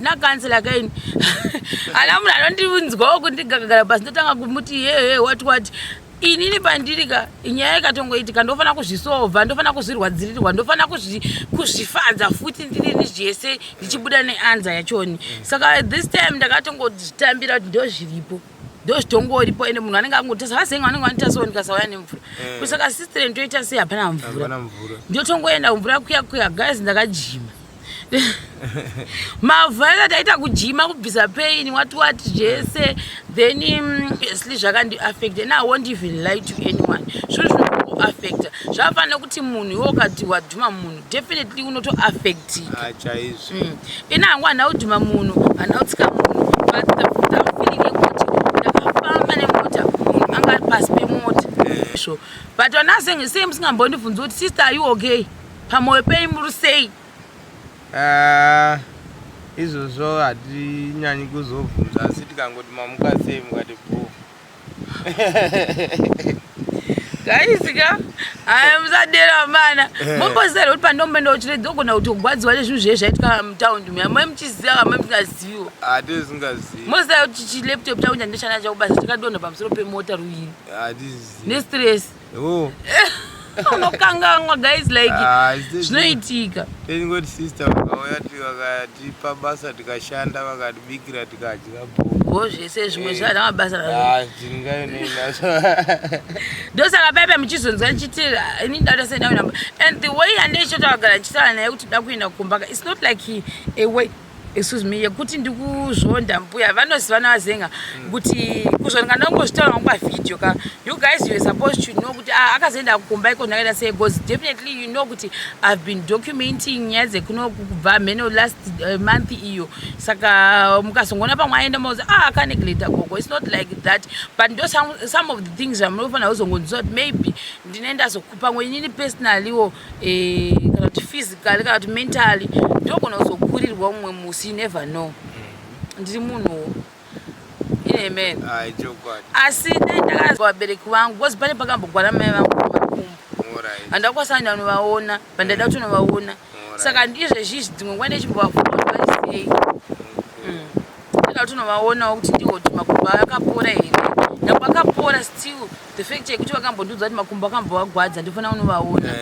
Na councillor kaini. Ana munhu anondinzwawo kundigagara pasi ndotanga kumuti hey hey what what. Inini pandiri ka nyaya ikatongoitika ndofanira kuzvisovha, ndofanira kuzvirwadzirirwa, ndofanira kuzvifadza futi ndirini zvese ndichibuda neanza yachoni. Saka this time ndakatongozvitambira kuti ndozviripo. Ndozvitongoripo ende munhu anenge angotasa vazenga vanenge vanotasa ndikasauya nemvura. Saka sister ndoita sei hapana mvura. Ndotongoenda mvura kuya kuya guys ndakajima. Mavhu aisati aita kujima kubvisa pain what what zvese then obviously zvakandiaffecta and I won't even lie to anyone. Zvinhu zvinongoaffecta. Zvakafanana nekuti munhu iwe ukati wadhuma munhu definitely unotoaffectika. Ah, chaizvo. Ini hangu handina kudhuma munhu, handina kutsika munhu, but the feeling yekuti ndakafamba nemota munhu anga ari pasi pemota. So, but vana sei musingambondibvunzi kuti sister are you okay? Pamoyo penyu muri sei? Ah, izvozvo hatinyanyi kuzobvunza asi tikangoti mamuka sei mukati bho. Guys ka aya musadera mana momboziva here kuti pandomboenda kuchiredzi ogona kuti kugwadziwa nezvinhu zvee zvaitika mutaundi muya mai muchiziva kana mai musingaziviwo. Hatisingazivi. Moziva kuti chilaptop changu chandinoshanda nacho kubasa chakadonha pamusoro pemota ruviri. Hatizivi. Nestress. Oh. Unokanganwa guys like Ah, zvinoitika. Tingoti sister vakauya vakatipa basa tikashanda vakatibikira tikadya bho. Bho zvese zvimwe zvana mabasa. Ah, ndingayo nazvo. Ndosaka paipa muchizonzwa ndichiti ini ndada senda kuenda. And the way andaichotagara ndichitaura naye kuti da kuenda kumba it's not like a way excuse me yekuti ndikuzvonda mbuya vanoziva navazenga kuti kuzvonda ndangozvitaura hangu pavideo ka you guys you are supposed to know kuti ah, akazoenda kumba iko ndakaita sei because definitely you know kuti I've been documenting nyaya dzekuno kubva mheno last month iyo saka mukazongoona pamwe aenda mozi ah akanegleta gogo it's not like that but ndo some of the things zvamunofanira kuzongonzwa kuti maybe ndine ndazokupa pamwe inini personallywo kana kuti physically kana kuti mentally ndogona kuzokurirwa mumwe musi you never know. Ndiri munhuwo. Amen. Ai chokwadi. Asi dai ndakazwa vabereki vangu because pane pakambogwara mai vangu makumbo. Alright. Handakwanisa kuenda kunovaona, but ndaida kutonovaona. Saka ndizvezvizvi dzimwe nguva ndechimbovafunga kuti vari sei. Ndaida kutonovaonawo kuti ndiwo kuti makumbo akapora here. Nyangwe akapora still the fact yekuti vakambondiudza kuti makumbo akambovagwadza ndofanira kunovaona.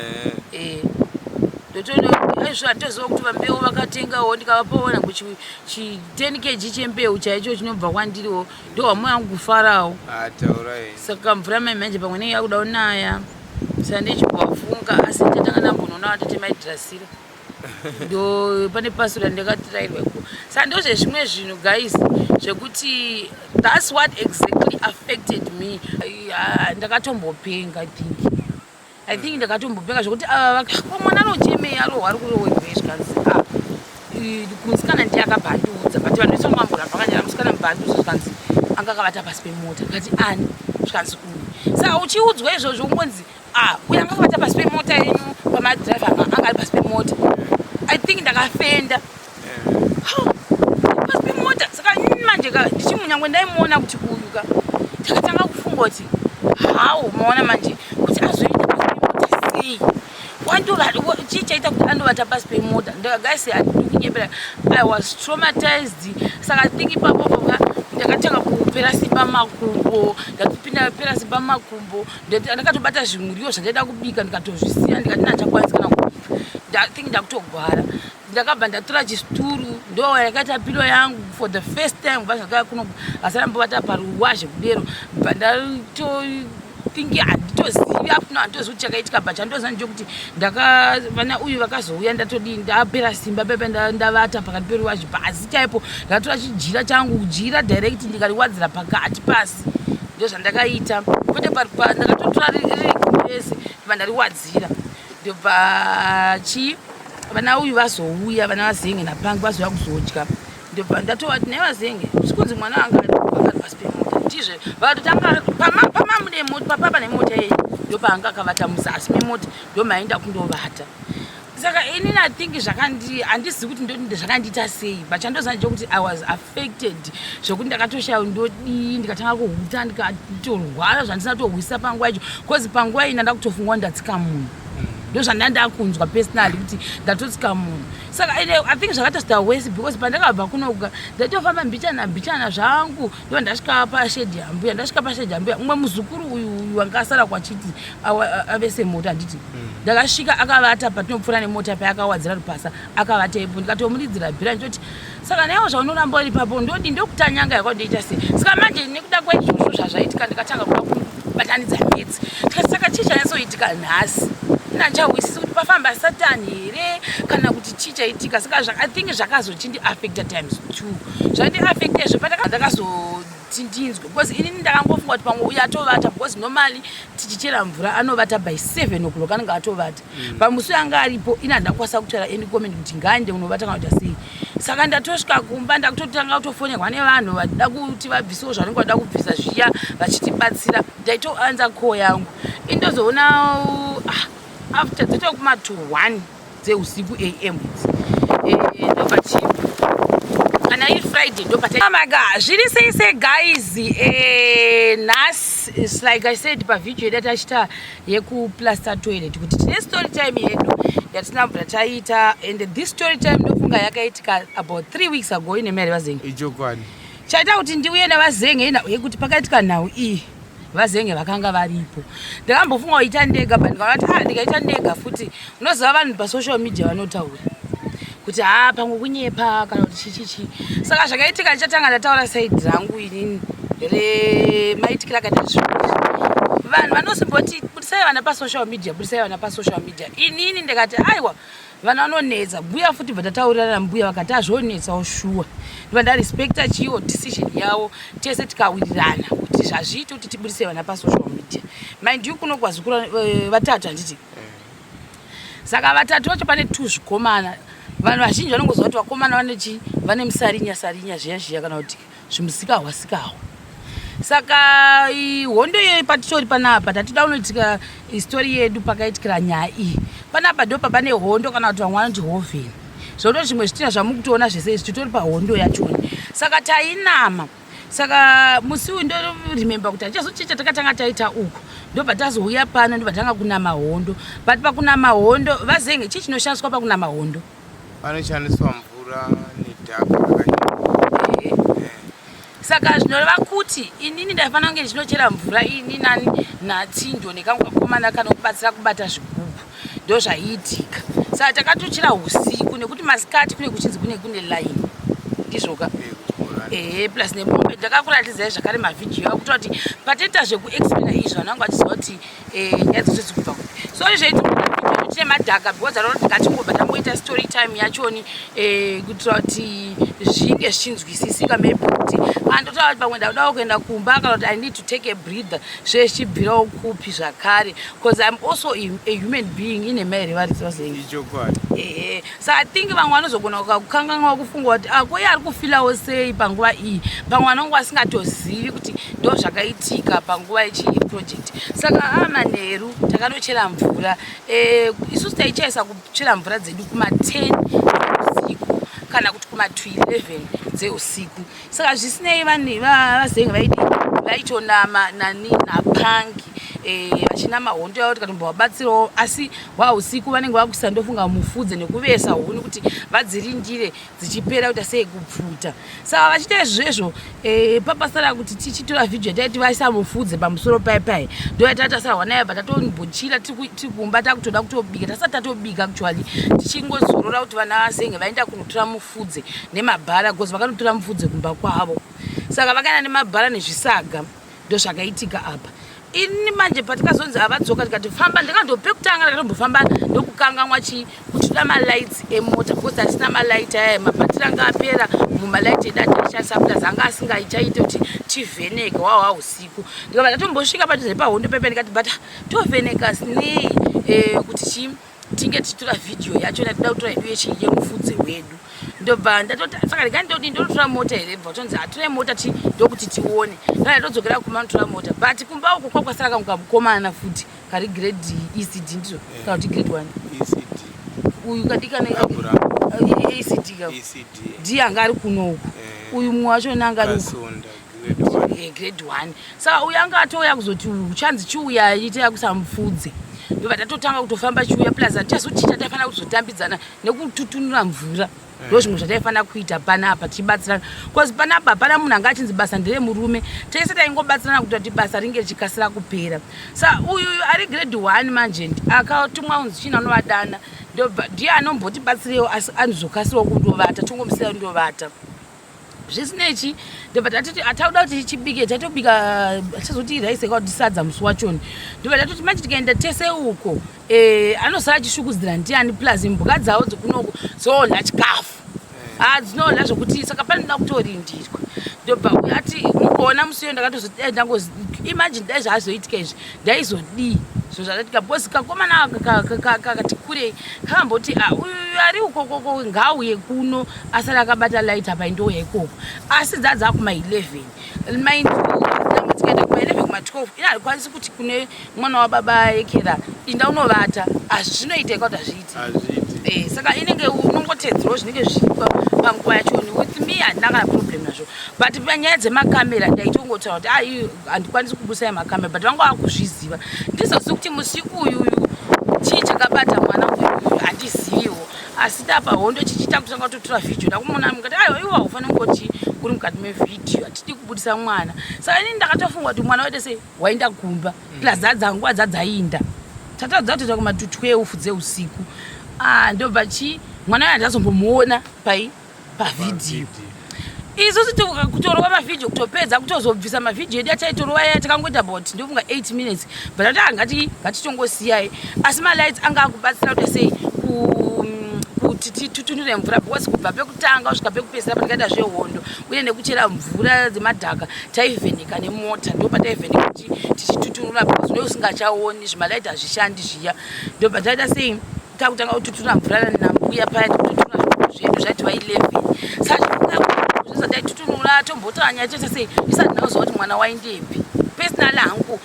Ndotoona aizvo handitoziva kuti vambeu vakatengawo ndikavapawo nangu chi 10 kg chembeu chaicho chinobva kwandiriwo ndohwamwe yangu kufarawo. Ah, taurai. Saka mvura mai manje pamwe inenge yakuda kunaya saka ndichimbovafunga asi ndichatanga ndambonoona vatete maidhirasira ndo pane pasura ndakatirairwa iko. Saka ndozvezvimwe zvinhu guys zvekuti that's what exactly affected me. Ndakatombopenga I think. I think ndakatombopenga zvekuti ava mwana anochemei arohwa ari kurohwerwei zvikanzi ah, musikana ndiye akabva andiudza but vanhu vese vamboramba vakanyara musikana mubva andiudza zvikanzi anga akavata pasi pemota ndikati ani zvikanzi uyu. Saka uchiudzwa izvozvo ungonzi ah uyu anga akavata pasi pemota yenyu pamadhiraivha anga ari pasi pemota. I think ndakafenda. Pasi pemota saka inini manje ka ndichimunyangwe ndaimuona kuti uyu ka ndakatanga kufunga kuti how maona manje kuti azoita pasi pemota sei chii chaita kuti andovata pasi pemota guys handidi kunyepera I was traumatized saka I think ipapo paka ndakatanga kupera simba makumbo ndakapinda pera simba makumbo ndakatobata zvimuriwo zvandaida kubika ndikatozvisiya ndikati nachakwanisi kana kubika I think ndakutogwara ndakabva ndatora chisturu ndo yakaita pilo yangu for the first time kubva zvakauya kuno asati ambovata paruwa zvekudero bva ndatotingi handitozivi apuno handitozivi kuti chakaitika but chandoziva ndechekuti vana uyu vakazouya ndatodii ndapera simba pepe ndavata pakati peruwazhe pasi chaipo ndakatora chijira changu jira direct ndikariwadzira pakati pasi ndozvandakaita kwete ndakatotora riri rese ndibva ndariwadzira ndobva chii vana uyu vazouya vana vazenge napangi vazouya kuzodya ndobva ndatovati nhai vazenge zvikunzi mwana wanga akari pasi pemota ndizve vakatoti anga pamamune mota papapa nemota yenyu ndopaanga akavata muzasi memota ndomaenda kundovata saka inini I think zvakandi handizivi kuti zvakandiita sei but chandoziva ndechekuti I was affected zvekuti ndakatoshaya ndodii ndikatanga kuhuta ndikatorwara zvandisina kutohwisa panguva yacho because panguva iyi ndanda kutofunga kuti ndatsika munhu. Ndozvanda ndakunzwa personally kuti ndatotsika munhu. Saka I think zvakaita zvita worse because pandakabva kunoga ndaitofamba mbichana mbichana zvangu, ndo ndasvika pashedhi yambuya, ndasvika pashedhi yambuya, umwe muzukuru uyu uyu wanga asara kwachiti avese mota, handiti? Ndakasvika akavata patinopfuura nemota payakawadzira rupasa, akavata ipo, ndikatomuridzira bhira ndichoti, "Saka naiwo zvaunoramba uri ipapo, ndodi ndokutanyanga yakandoita sei?" Saka manje nekuda kwaizvozvo zvazvaitika, ndikatanga kuda kubatanidza metsi, tikati, "Saka chii chanyatsoitika nhasi?" Nandichahwisisi kuti pafamba Satani here kana kuti chii chaitika. Saka I think zvakazochindiaffecta times two. Zvandiaffecta izvo, ndakazoti ndinzwe, because inini ndakangofunga kuti pamwe uyo atovata, because normally tichichera mvura anovata by 7 o'clock, anenge atovata. Pamusi anga aripo, ini handakwanisa kutaura any comment kuti ngaende unovata kana kuti sei. Saka ndatosvika kumba, ndakutotanga kutofonerwa nevanhu vachida kuti vabvisewo zvavanenge vada kubvisa zviya, vachitibatsira. Ndaitoanza call yangu, indozoona, ah, after dzoita kuma to 1 dzeusiku am idzi. Ndobva chi kana iri Friday, ndobva, oh my God, zviri sei sei guys? Nhasi it's like I said pavhidhiyo yedu yatachita yekuplaster toilet, kuti tine story time yedu yatina mvura taita, and this story time ndofunga yakaitika about 3 weeks ago. Ine mari vazenge. Ichokwadi. Chaita kuti ndiuye navazenge ina yekuti pakaitika nhau iyi, vazenge vakanga varipo. Ndakambofunga kuita ndega, but ndikaona kuti, ah, ndikaita ndega futi, unoziva vanhu pasocial media vanotaura kuti ha, pamwe kunyepa kana kuti chichichi. Saka zvakaitika, ndichatanga ndataura side rangu inini remaitikiro akaita zvinhu izvi. Vanhu vanosimboti, "Budisai vana pasocial media, budisai vana pasocial media." Inini ndikati, "Aiwa, vana vanonetsa." Mbuya futi bva tataurirana nambuya, vakati azvonetsawo shuwa. Ndibva ndarespecta chiwo decision yavo, tese tikawirirana kuti zvazviite kuti tibudise vana pasocial media. Mind you, kuno kwazukuru vatatu, handiti? Saka vatatu vacho pane two zvikomana. Vanhu vazhinji vanongoziva kuti vakomana vane chi, vane musarinya sarinya zviya zviya, kana kuti zvimusikahwa sikahwa. Saka hondo iyoyo patitori panapa, tatida kunoitika story yedu pakaitikira nyaya iyi panapa, ndo pane hondo, kana kuti vamwe vanoti hovheni. Zvoto zvimwe zvitina zvamukutoona zvese izvi, titori pahondo yachoni. Saka tainama. Saka musi uyu ndoremember kuti handichazochicha, takatanga taita uku, ndobva tazouya pano, ndobva tanga kunama hondo. But pakunama hondo, vazenge, chii chinoshandiswa pakunama hondo? Panoshandiswa mvura nedhaka rakanyanya. Saka zvinoreva kuti inini ndaifanira kunge ndichinochera mvura ini nani naTindo nekamwe kakomana kanokubatsira kubata zvigubhu. Ndo zvaiitika. Saka takatochera usiku nekuti masikati kune kuchinzi kune line, ndizvoka? Kuchibhorani. Ehe, plus nemombe. Ndakakuratidzai zvakare mavhidhiyo akuita kuti patinoita zvekuexplaina izvi, vanhu vangu vachiziva kuti nyaya dzose dzikubva kupi. So zveiti tine madhaka, because anoona ngatingobva tamboita story time yachoni, kuitira kuti zvinge zvichinzwisisika. Maybe kuti andotaura kuti pamwe ndakudawo kuenda kumba, kana kuti I need to take a breather, zve zvichibvirawo kupi zvakare, because I'm also a human being. Ine mai revarisi vazenge. Ichokwadi. Ehe, so I think vamwe vanozogona kukanganwa kufunga kuti, ah, koiye ari kufeelawo sei panguva iyi? Pamwe vanonge vasingatozivi kuti ndo zvakaitika panguva yechiproject. Saka amanheru takanochera mvura. Isusu taichaisa kuchera mvura dzedu kuma10 usiku kana kuti kuma211 dzeusiku. Saka zvisinei, vanhu vazenge vaidi vaitonama nani napangi, vachinama hondo yavo, tikatombovabatsirawo. Asi hwausiku vanenge vakuisa, ndofunga mufudze nekuvesa huni kuti vadzirindire dzichipera kuita sei, kupfuta. Saka vachiita izvezvo, papasara kuti tichitora vhidhiyo taiti vaisa mufudze pamusoro pai pai, ndo yatatasarwa nayo. Bva tatombochira tiri kumba, takutoda kutobika, tasati tatobika actually, tichingozorora kuti vana vazenge vaenda kunotora mufudze nemabhara, because vakanotora mufudze kumba kwavo. Saka vakaenda nemabhara nezvisaga. Ndo zvakaitika apa. Ini manje patikazonzi havadzoka, tikati famba, ndikandopekutanga ndakatombofamba, ndokukanganwa chi kuti toda malights emota, because hatisina malight aya, mabhatiri anga apera mumalight edu atiishandisa, plus anga asingaichaite kuti tivheneke hwahwa usiku. Ndikabva ndatombosvika padhuze pahondo pepe, ndikati, "But tovheneka nei kuti chi tinge tichitora vhidhiyo yacho yatinoda kutora yedu yemufudze wedu?" Ndobva ndatoti, "Saka regai ndodii, ndototora mota here?" Bva tonzi hatorai mota ti ndokuti tione. Ndobva ndatodzokera kumba notora mota. But kumba uko kwakwasara kamwe kamukomana futi kari grade ECD, ndizvo? Kana kuti grade one? ECD. Uyu kadikana. Abraham. ECD ka. ECD. Ndiye anga ari kuno uku. Uyu mumwe wacho anga ari uku. Kasonda grade 1. Grade one. Saka uyu anga atouya kuzoti uchanzi chiuyai teya kusamufudze. Ndobva tatotanga kutofamba chiuya, plus hatichazi kuti taifanira kuzotambidzana nekututunura mvura. Ndo zvimwe zvataifanira kuita panapa tichibatsirana, because panapa hapana munhu anga achinzi basa nderemurume. Tese taingobatsirana kuita kuti basa ringe richikasira kupera. Sa uyu ari grade 1 manje akatumwa unzi china anovadana, ndobva ndiye anombotibatsirewo, asi anozokasirawo kundovata, tongomusiya kundovata. Zvisinei, ndobva tatoti atauda kuti chibike, tatobika chazoti rice kana kuti sadza musi wachoni. Ndobva tatoti manje tikaenda tese uko, anosara achishukudzira ndiani? Plus mbuka dzavo dzekunoko dzoodya chikafu, ah, dzinodya zvokuti, saka panoda kutorindirwa. Ndobva uyu ati mugoona musi uyo ndakatozoti dai ndangozi, imagine dai zvazoitika izvi, ndaizodii? Zvinhu zvakatika because kakomana kakati kurei kakamboti, "Ah, uyu ari ukokoko ngauye kuno asari akabata light apa, indouya ikoko." Asi dzadza kuma11, mind you, tikaenda kuma11, kuma12, ina handikwanisi kuti kune mwana wababa ekera, "Inda unovata." Asi zvinoita kuti hazviiti. Hazviiti. Saka inenge unongotedzerawo zvinenge zviripo panguva yachoni. With me handina kana problem nazvo, but panyaya dzemakamera ndaitongotaura kuti ai, handikwanisi kubusai makamera, but vanga vakuzviziva. Ndizozi kuti musi uyuyu chii chakabata mwana uyuyu handiziviwo, asi tapa hondo chichiita kutanga kutotora vhidhiyo, ndakumona mukati, "Aiwa, iwe haufaniri kungoti uri mukati mevhidhiyo, hatidi kubudisa mwana." Saka inini ndakatofunga kuti mwana waite sei, waenda kumba, plus dzadza nguva dzadzainda tatadza kutoita kuma to 12 dzeusiku. Ah, ndobva chi mwana uyo handazombomuona pai pavhidhiyo. Isusu kutorova mavhidhiyo, kutopedza kutozobvisa mavhidhiyo edu ataitorova yaya, takangoita about ndofunga 8 minutes, but ati ngati ngatichongosiyai. Asi malights anga akubatsira kuti sei kuti titutunure mvura, because kubva pekutanga kusvika pekupedzisira pandikaita zvehondo uye nekuchera mvura dzemadhaka, taivheneka nemota. Ndo pataivheneka kuti tichitutunura, because une usingachaoni, zvimalight hazvishandi zviya. Ndobva taita sei, takutanga kututura mvura nambuya paya, tikututura zvedu zvaiti va11. Saka zvataitutunura tombotanya, toita sei, isati ndakuziva kuti mwana waindepi. Personally hangu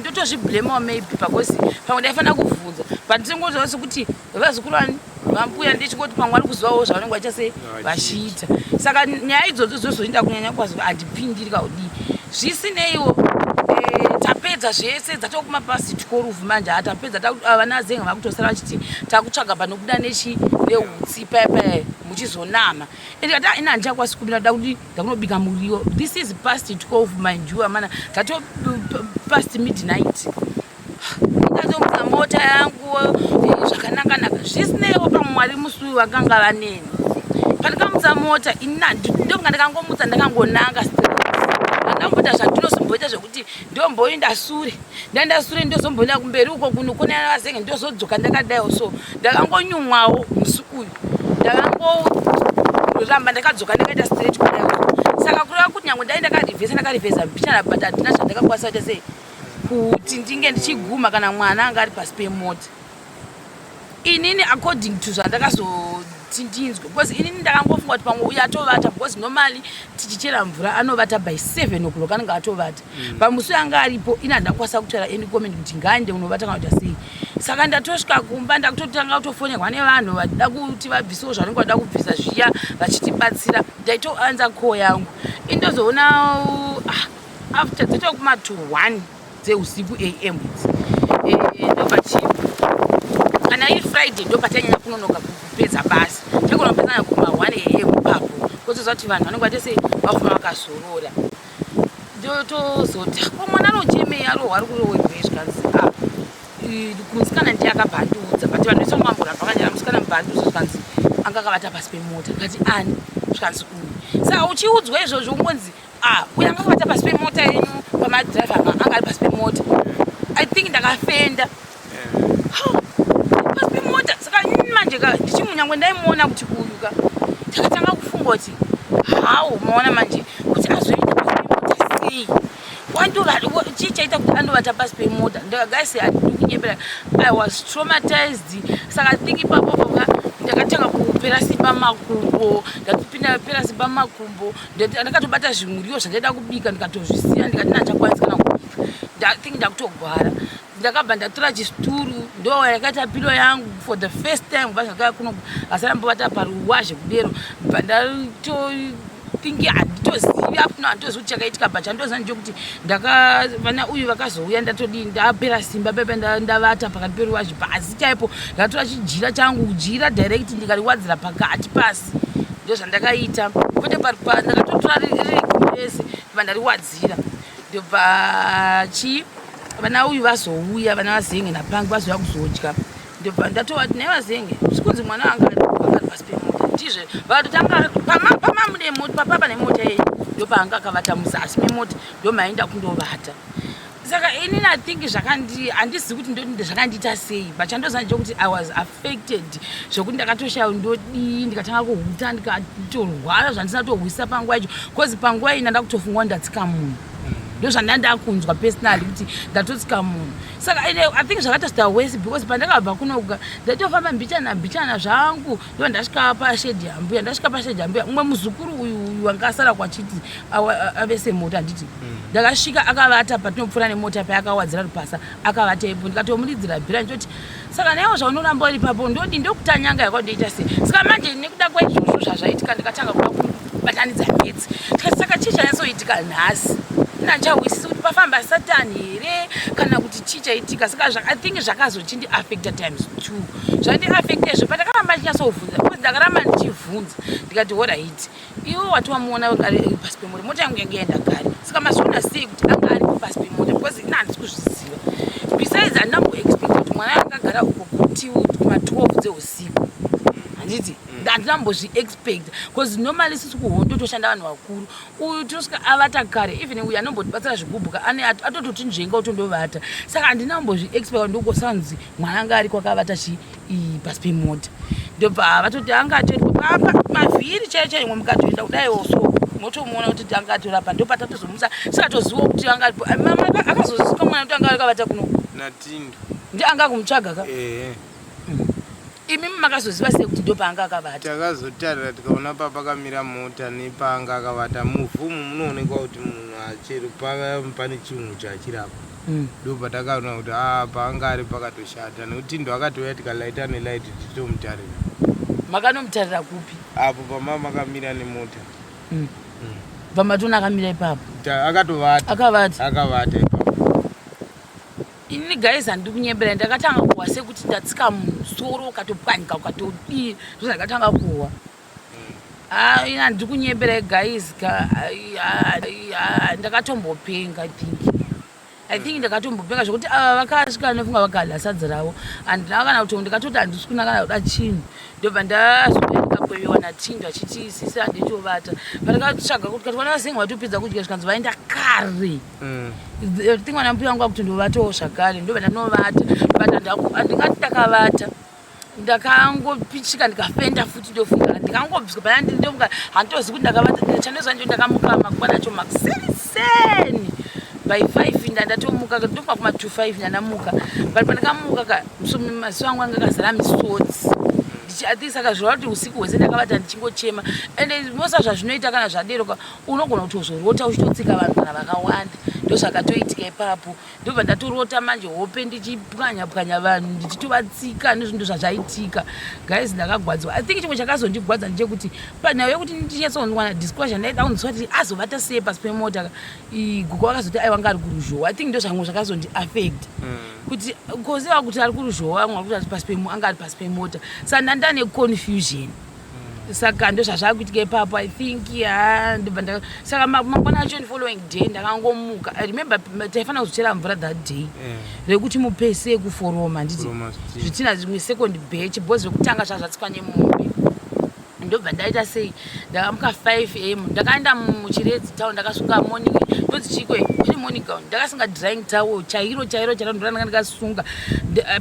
ndotozviblamewo maybe, because pamwe ndaifanira kuvhunza, but ndingoziva sekuti vazukuru vani vambuya, ndichingoti pamwe vari kuzivawo zvavanenge vaita sei, vachiita. Saka nyaya idzodzo dzozoinda kunyanya kwazo, handipindiri kaudii. Zvisineiwo, tapedza zvese, dzatokuma pasi 12 manje. Hatapedza, vana zenga vakutosara vachiti takutsvaga panobuda nechi neutsi paya paya muchizonama. Ndikati ina handichakwanisi kumira, da kuti ndakunobika muriwo. This is past 12, mind you, amana, tato past midnight. Ndatomutsa mota yangu zvakanaka-naka. Zvisineiwo, pamwe Mwari musi uyu vakanga vaneni. Pandikamutsa mota inina, ndonga ndakangomutsa, ndakangonanga straight. Handamboita zvandinosimboita zvekuti ndomboenda sure, ndaenda sure, ndozomboenda kumberi uko kuno kune vazenge, ndozodzoka ndakadaiwo. So ndakangonyumwawo musi uyu, ndakangoramba ndakadzoka, ndakaita straight kudai. Saka kureva kuti nyange ndai ndakarivhesa, ndakarivhesa mbichana, but handina zvandakakwanisa kuita sei kuti ndinge ndichiguma kana mwana anga ari pasi pemota. Inini, according to zvandakazoti ndinzwe, because inini ndakangofunga kuti pamwe uyo atovata, because normally tichichera mvura anovata by 7 o'clock, anenge atovata. Pamusi anga aripo, ini handakwanisa kutaura any comment kuti ngaende unovata kana kuita sei. Saka ndatosvika kumba, ndakutotanga kutofonerwa nevanhu vachida kuti vabvisewo zvavanenge vada kubvisa zviya, vachitibatsira. Ndaitoanza call yangu, indozoona, ah, after dzatokuma to 1 dzeusiku am idzi. Ndobva chi kana iri Friday, ndo patanyanya kunonoka kupedza basa, tagona kupedzana kuma 1 am papo, kotoziva kuti vanhu vanenge vaite sei, vafuma vakazorora. Ndotozoti ko mwana anochemei, arohwa, ari kurohwerwei? Zvikanzi, "Ah, musikana ndiye akabva andiudza," but vanhu vese vamboramba vakanyara. Musikana mubva andiudza, zvikanzi anga akavata pasi pemota. Ndikati, "Ani?" Zvikanzi, "Uyu." Saka uchiudzwa izvozvo, ungonzi, "Ah, uyu anga akavata pasi pemota yenyu pamadhiraivha, anga ari pasi pemota." I think ndakafenda pasi pemota. Saka inini manje ka ndichimunyangwe ndaimuona kuti uyu ka, takatanga kufunga kuti how maona manje kuti azoenda pasi pemota sei, chii chaita kuti andovata pasi pemota. Guys, handidi kunyepera, I was traumatized. Saka I think ipapo poka ndakatanga kupera simba makumbo, ndatopinda pera simba makumbo. Ndakatobata zvimuriwo zvandaida kubika, ndikatozvisiya, ndikati nachakwanisi kana kubika. I think ndakutogwara. Ndakabva ndatora chisturu, ndo yakaita pillow yangu for the first time kubva zvakaya kuno, asarambovata paruwazhe kudero. Bva ndato Think handitozivi up no, handitozivi kuti chakaitika, but chandoziva ndechekuti ndaka vana uyu vakazouya, ndatodii, ndapera simba pepe, ndavata pakati peruvazhi pasi chaipo. Ndatora chijira changu, jira direct, ndikariwadzira pakati pasi. Ndo zvandakaita, kwete ndakatotora riri rese, ndibva ndariwadzira. Ndobva chii, vana uyu vazouya, vana vazenge napangi vazouya kuzodya. Ndobva ndatovati, "Nhai vazenge, zvikunzi mwana wanga akari pasi pemota, ndizve?" Vakatotanga pamamude mota, papapa nemota yenyu, ndopaanga akavata muzasi memota, ndomaenda kundovata. Saka inini I think zvakandi, handizivi kuti ndoti zvakandiita sei, but chandoziva ndechekuti I was affected zvokuti ndakatoshaya ndodii. Ndikatanga kuhuta, ndikatorwara zvandisina kutohwisa panguva yacho, because panguva iyi ndanda kutofunga ndatsika munhu. Ndo zvandanda kunzwa personally kuti ndatotsika munhu. Saka ine I think zvakatoita worse because pandakabva kunoga ndaitofamba mbichana mbichana zvangu. Ndo ndasvika pashedhi yambuya. Ndasvika pashedhi yambuya, umwe muzukuru uyu uyu wanga asara kwachiti avese mota, handiti? Ndakasvika akavata patinopfuura nemota payakawadzira rupasa, akavata ipo. Ndikatomuridzira bhira ndichoti, "Saka naiwo zvaunoramba uri papo, ndodi ndokutanyanga yakandoita sei?" Saka manje nekuda kwaizvozvo zvazvaitika, ndikatanga kuda kubatanidza metsi. Tikati, "Saka chii chanyatsoitika nhasi?" Nandichahwisisi kuti pafamba Satani here kana kuti chii chaitika. Saka I think zvakazochindiaffecta times two. Zvandiaffecta izvo, pandakaramba ndichinyatsovhunza, because ndakaramba ndichivhunza, ndikati, "Alright, iwe wati wamuona ari pasi pemota, mota yangu yange yaenda kare, saka mazviona sei kuti anga ari pasi pemota? Because ina handisi kuzviziva. Besides, handinamboexpecta kuti mwana akagara uko kuti kuma12 dzeusiku, handiti? Handinambozviexpecta because normally sisi kuhondo toshanda vanhu vakuru. Uyu tinosvika avata kare, even uyu anombotibatsira zvigubhuka ane atototi nzvenga utondovata. Saka handinambozviexpecta ndokosanzi mwana anga ari kwakavata chi pasi pemota." Ndobva vatoti anga atori papa mavhiri chaiyo chaiyo. Imwe mukatoenda kudaiwo so motomuona kuti anga atori apa. Ndopatatozomusa, sikatoziva kuti anga aripo. Mama akazoziswa mwana kuti anga akavata kuno. Natindo. Ndi anga kumutsvaga ka? Ehe. Imimi makazoziva sei kuti ndopaanga akavata? Takazotarira, tikaona papakamira mota nepaanga akavata muvhumu munoonekwa kuti munhu achiri pane chinhu chachirapa. Ndo patakaona kuti a paanga ari pakatoshata, nekuti ndo akatouya, tikalaita nelight tichitomutarira. Makanomutarira kupi? Apo pama makamira nemota. Pamatona akamira ipapo? Akatovata. Akavata? Akavata ipapo. Inini guys, handiri kunyembera, ndakatanga kuhwa sekuti ndatsika musoro ukatopwanyika, ukatodii. Ndozvandakatanga kuhwa. Ini handiri kunyembera guys ka. Ai, ai, ai, ndakatombopenga. I think ndakatombopenga zvokuti ava vakasvika nefunga vakadya sadza ravo, handina kana kuti ndikatoti handisi kuna kana kuda chinhu. Ndobva ndazouya, ndikakwevewa natindo achiti, "Sisi, handitovata." Pandakatsvaga kuti kati vana vazenga vatopedza kudya, zvikanzi vaenda kare. Think vana mbuya vangu vakuti ndovatawo zvakare. Ndobva ndanovata, but handingati ndakavata, ndakangopichika, ndikafenda futi. Ndofunga ndikangobviswa pana, ndomuka, handitozivi kuti ndakavata. Chandoziva ndio ndakamuka mangwana acho makuseniseni by 5, ndandatomuka, ndofunga kuma 2 5 ndandamuka. But pandakamuka ka, maziso angu anga akazara misodzi. I think saka zvireva kuti usiku hwese ndakavata ndichingochema. Ende mosa zvazvinoita kana zvadero ka, unogona kutozorota uchitotsika vanhu kana vakawanda. Ndo zvakatoitika ipapo. Ndobva ndatorota manje hope ndichipwanya pwanya vanhu, ndichitovatsika, nezvinhu zvazvaitika. Guys, ndakagwadziwa. I think chimwe chakazondigwadza ndechekuti panhau yekuti ndichinyatsonwana disclosure, ndaida kunzwa kuti azovata sei pasi pemota. Gugu vakazoti aiwa, anga ari kuruzhowa. I think ndo zvamwe zvakazondiaffect kuti koziva kuti ari kuruzhowa, vamwe vakuti ari pasi anga ari pasi pemota. Saka ndandane confusion. Saka ndo zvazvakuitika ipapo, I think. Ya, ndobva saka mangwana acho, following day, ndakangomuka. I remember taifanira kuzochera mvura that day rekuti mupese kuforoma, handiti? Foroma zvitina. Zvitina zvimwe, second batch, because zvekutanga zvazvatsikwa nemombe. Ndobva ndaita sei, ndakamuka 5 a.m., ndakaenda muChiredzi town, ndakasunga morning, ndonzi chiko, kwete morning gown, ndakasunga drying towel chairo chairo chairo, ndoranga ndakasunga.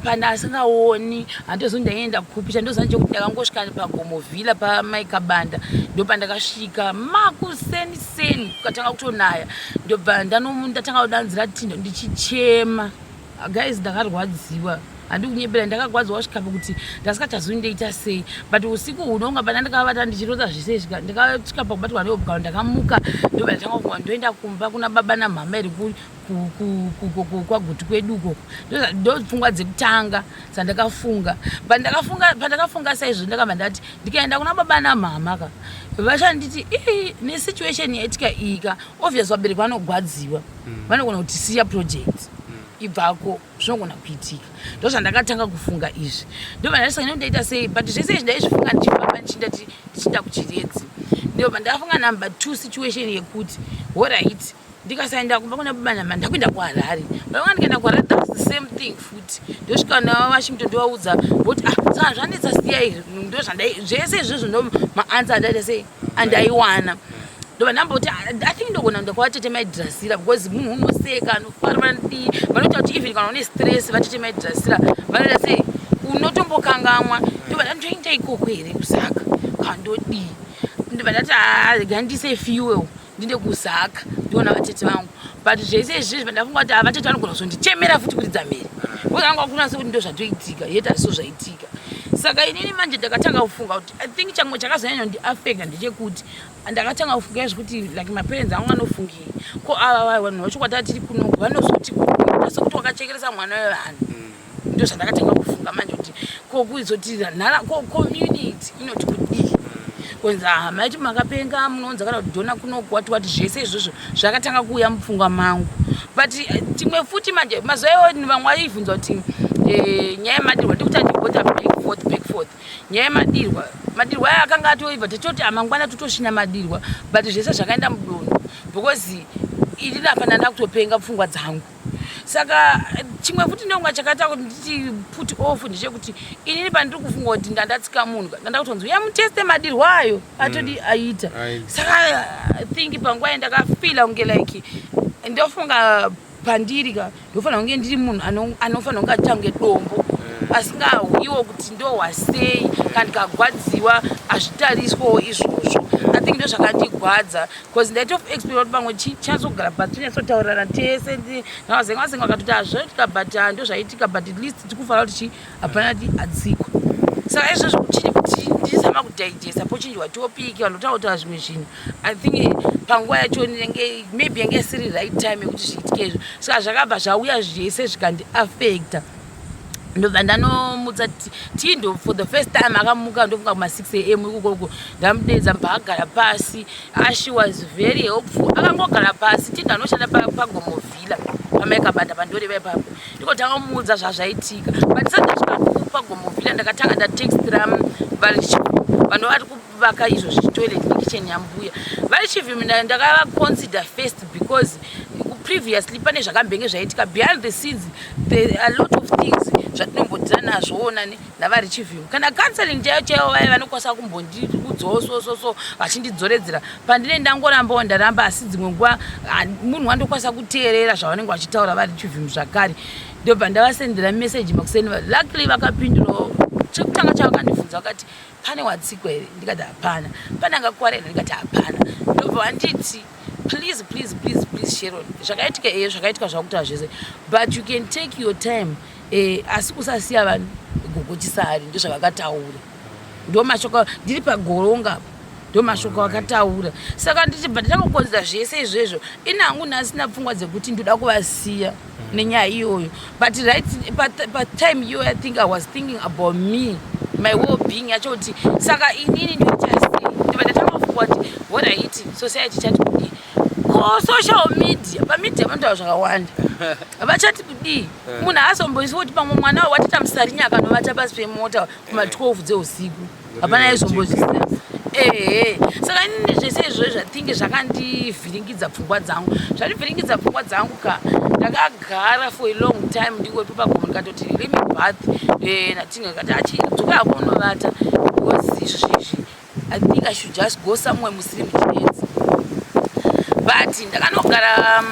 Pandasingaoni, handizozi ndaenda kupi. Chandoziva ndechekuti ndakangosvika paGomo Villa pamaikabanda. Ndopandakasvika makuseniseni, kukatanga kutonaya. Ndobva ndatanga kudanzira Tindo ndichichema. Guys, ndakarwadziwa, handi kunyepera, ndakagwadziwa kusvika pakuti ndasikachazivi ndoita sei. But usiku hunonga pana ndakavata ndichirota zvese izvi, ndakasvika pakubatwa nehope. Ndakamuka, ndobva ndatanga kufunga ndoenda kumba kuna baba namhama iri kwaGutu kwedu ukoko. Ndo pfungwa dzekutanga dzandakafunga. But pandakafunga saizvo, ndakabva ndati ndikaenda kuna baba namhama ka. Vachanditi ii nesituation yaitika iyi ka, obvious vabereki vanogwadziwa. Vanogona kuti siya project. Ibvako zvinogona kuitika. Ndozvandakatanga kufunga izvi. Ndobva ndati saka ndoita sei, but zvese izvi ndaizvifunga ndichifamba ndichienda kuChiredzi. Ndobva ndafunga number 2 situation yekuti alright, ndikasaenda kumba kuna baba nama ndakuenda kuHarare. Ndanga ndikaenda kuHarare, that's the same thing futi. Ndosvika navo vachimto ndovaudza voti ah, saka zvanetsa siyai. Ndozvandai zvese izvozvo ndo maanswer andaita sei andaiwana. Ndobva ndamboti I think ndogona kuenda kwavatete Maidhirasira, because munhu unoseka, anofara, vanodii, vanoita kuti even kana une stress, vatete Maidhirasira vanoita sei unotombokangamwa. Ndobva ndandoenda ikoko here kuZaka kandodii? Ndobva ndati ah, rega ndise fuel ndinde kuZaka ndiona vatete vangu. But zvese izvizvi vandafunga kuti vatete vanogona kuzondichemera futi kuridza mhere, because anga kunasa kuti ndo zvatoitika, yet hazviso zvaitika. Saka inini manje ndakatanga kufunga kuti I think chamwe chakazonyanya kundiafecta ndechekuti ndakatanga kufunga zvekuti like maparents angu anofungei, ko ava vanhu vacho kwatava tiri kunoku vanozoti kuita sekuti wakachekeresa mwana wevanhu. Ndo zvandakatanga kufunga manje kuti ko kuzoti nhara ko community inoti kudii, kwenza maiti makapenga, munoonza kana kuti dhona kunoku, wati wati. Zvese izvozvo zvakatanga kuuya mupfungwa mangu. But chimwe futi manje, mazuva iwo vamwe vaibvunza kuti nyaya yemadirwa, ndikuti andibota back forth, back forth, nyaya yemadirwa, madirwa aya akanga atoibva, tichoti amangwana totosvina madirwa, but zvese zvakaenda mudondo because ini apa ndanda kutopenga pfungwa dzangu. Saka chimwe futi ndonga chakaita kuti nditi put off ndechekuti inini pandiri kufunga kuti ndandatsika munhu, ndanda kutonzi uya muteste madirwa ayo atodi aita. Saka I think panguva yandakafila kunge like ndofunga pandiri ka, ndofanira kunge ndiri munhu anofanira kunge achiita kunge dombo asingawiwo kuti ndohwa sei kana ndikagwadziwa, hazvitariswawo izvozvo. I think ndo zvakandigwadza because ndaitoexpect kuti pamwe chinyatso pasi tinyatsotaurana tese navazenga vazenga vakatoti hazvoitika, but ndo zvaitika, but at least tikufanira kuti chi hapana ti atsikwa. Saka izvozvo kuchini kuti ndizama kudigesta, pochinjwa topic, vanhu votaura zvimwe zvinhu. I think panguva yacho ndinenge maybe yange isiri right time yekuti zviitike izvo. Saka zvakabva zvauya zvese zvikandiafecta. Ndobva ndanomutsa Tindo for the first time. Akamuka ndofunga kuma6 am ikokoko. Ndamudedza, mbva agara pasi. She was very helpful. Akangogara pasi, Tindo anoshanda paGomo Villa pamaikabanda pandoreva ipapo. Ndikotanga kumuudza zvazvaitika, but sati ndasvika paGomo Villa ndakatanga ndatextira vanhu vari kuvaka izvozvi toilet nekitchen yambuya vari chivhimi. Ndakavaconsider first because previously pane zvakambenge zvaitika behind the scenes. There are a lot of things zvatinombodira nazvo nani navari chivhimi, kana counseling chaiyo chaiyo vaya vanokwanisa kumbondiudzawo so so so vachindidzoredzera pandine ndangorambawo ndaramba. Asi dzimwe nguva munhu wandokwanisa kuteerera zvavanenge vachitaura vari chivhimi zvakare. Ndobva ndavasendera message makuseni. Luckily vakapindurawo. Chekutanga chavakandibvunza vakati, "Pane watsikwa here?" Ndikati, "Hapana." "Pane angakwara here?" Ndikati, "Hapana." Ndobva vanditi, "Please, please, please, please, Sharon, zvakaitika eye zvakaitika zvakutaura zvese, but you can take your time, asi usasiya vanhu gogo chisari." Ndo zvavakataura, ndo mashoko ndiri pagoronga apo, ndo mashoko akataura. Saka ndichibva ndichangokonzera zvese izvezvo, ini hangu nhasina pfungwa dzekuti ndoda kuvasiya nenyaya iyoyo, but right patime iyoyo I think I was thinking about me, my well being yacho, kuti saka inini ndoita sei. Ndibva ndatanga kufunga kuti alright, society chati kudii, ko social media, pamedia vanotaura zvakawanda, vachati kudii? Munhu haazomboisi kuti pamwe mwana watita musarinya akanovata pasi pemota kuma12 dzeusiku, hapana aizombozviziva. Ehe, saka inini zvese izvozvo zvatinge zvakandivhiringidza pfungwa dzangu, zvandivhiringidza pfungwa dzangu ka. Ndakagara for a long time ndingoipo pagomo. Ndikatoti let me bath natinge kati achidzoka hako unovata, because izvozvi I think I should just go somewhere musiri muChiredzi. But ndakanogara